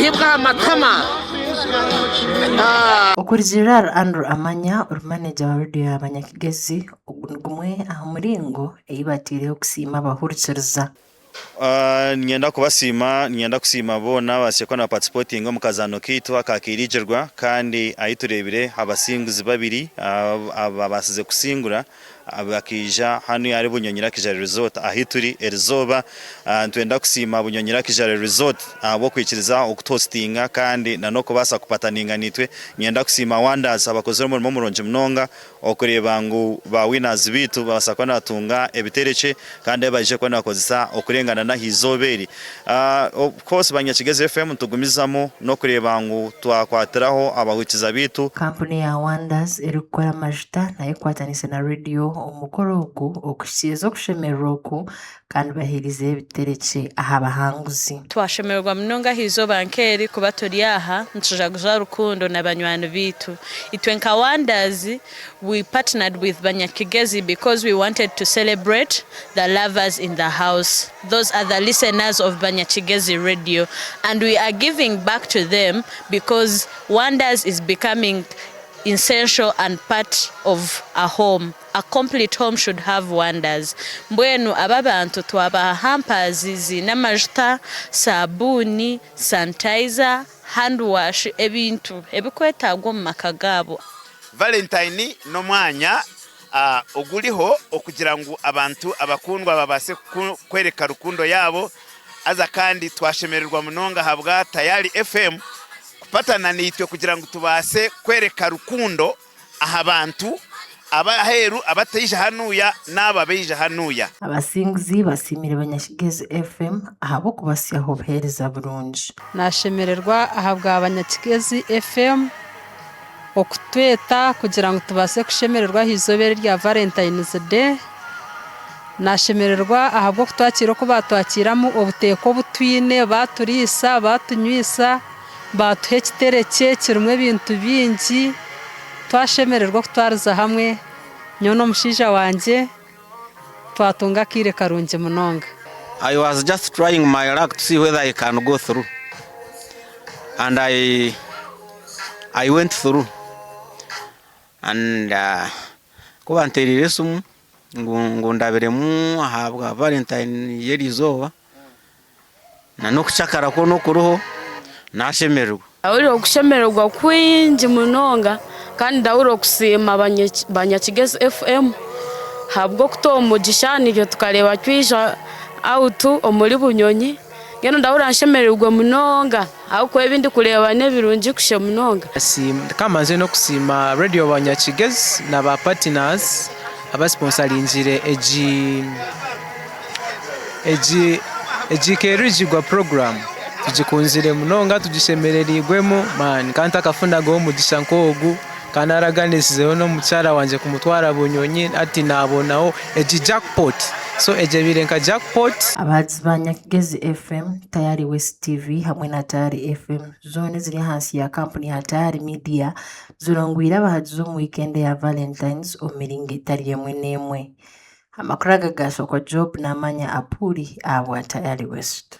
Nyahibwa aha matama. Okurugiirira ahari Andrew Amanya ori maneja wa rediyo ya Banyakigezi, ogu ni gumwe aha muringo ei bateireho kusiima abahurikiriza. Niinyenda kubasiima, niinyenda kusiima boona ababaasize kuba nibaparticipotinga omu kazaano kaitu aka Kairigirwa kandi ahu tureebire abasinguzi babiri ababaasize kusingura bakaija hanu ahari Bunyonyi Luxury Resort ahu turi erizooba. Nitwenda kusiima Bunyonyi Luxury Resort ahabw'okwikiriza okutuhositinga kandi n'okubaasa kupataninga naitwe. Niinyenda kusiima Wonders abakozire omurimo murungi munonga Okureeba ngu ba winners baitu babaasa kuba nibatunga ebiterekye kandi ebi baije kuba nibakozesa okurengana n'aha izooba eri. Of course Banyakigezi FM nitugumizamu n'okureeba ngu twakwatiraho abahurikiza baitu. Kampuni ya Wonders erikukora amajuta nayo ekwataniise na rediyo omu mukoro ogu okuhikiiriza okushemererwa oku kandi baheerizeyo ebiterekye aha bahanguzi. Twashemererwa munonga aha izooba nk'eri kuba turi aha nitujaguza rukundo na banywani baitu. Itwe nka Wonders, we partnered with Banyakigezi because we wanted to celebrate the lovers in the house, those are the listeners of Banyakigezi radio and we are giving back to them because Wonders is becoming essential and part of a home. A complete home should have wonders. Mbwenu aba abantu twabaha hampers ziine amajuta, sabuuni, sanitizer, hand wash ebintu ebikwetagwa omu maka gaabo. Valentine n'omwanya oguriho okugira ngu abantu abakundwa babaase kworeka rukundo yaabo haza kandi twashemererwa munonga ahabwa Tayari FM kupatana naitwe kugira ngu tubaase kworeka rukundo aha bantu ab'aheeru abataija hanuya n'abo abaija hanuya. Abasinguzi basiimire Banyakigezi FM ahabw'okubasyaho obuheereza burungi. Nashemererwa ahabwa Banyakigezi FM okutweta kugira ngu tubaase kushemererwa aha izooba eri erya Valentine's Day. Nashemererwa ahabw'okutwakiira oku baatwakiiramu, obuteeka obu twine, baaturiisa, baatunyweisa. Baatuha ekiterekye kirimu ebintu bingi, twashemererwa okutwariza hamwe nyowe n'omushaija wangye, twatunga akaire karungi munonga. I was just trying my luck to see whether I can go through and I I went through and ku bantereire esimu ngu ndabiremu ahabwa valentine y'erizooba Na n'okucakara kwona okuriho, naashemererwa. Ndahurira okushemererwa kwingi munonga kandi ndahurira okusiima Banyakigezi FM ahabw'okutuha omugisha naitwe tukareeba twija out omuri Bunyonyi. Mbwenu ndahurira nshemereirwe munonga ahabw'okuba ebi ndikureeba n'ebirungi kusha munonga. Ka mbanze n'okusiima Radio Banyakigezi na ba partners abasiponsaringire egi. Egi egi Kerigirwa program tugikunzire munonga tugishemerereirwemu man kandi ntakafunagaho omugisha nk'ogu kandi naraganisizeho n'omukyara wangye kumutwara Bunyonyi hati nabonaho egi jackpot so egi ebaire nka jackpot. Abahagizi ba Nyakigezi FM, Tayari West TV hamwe na Tayari FM zoona eziri ahansi ya kampuni ya Tayari Media zirongwire abahagizi omu wiikenda eya Valentines omu miringo etari emwe n'emwe. Amakuru aga gaashokwa Job Namanya Apuuli ahabwa Tayari West.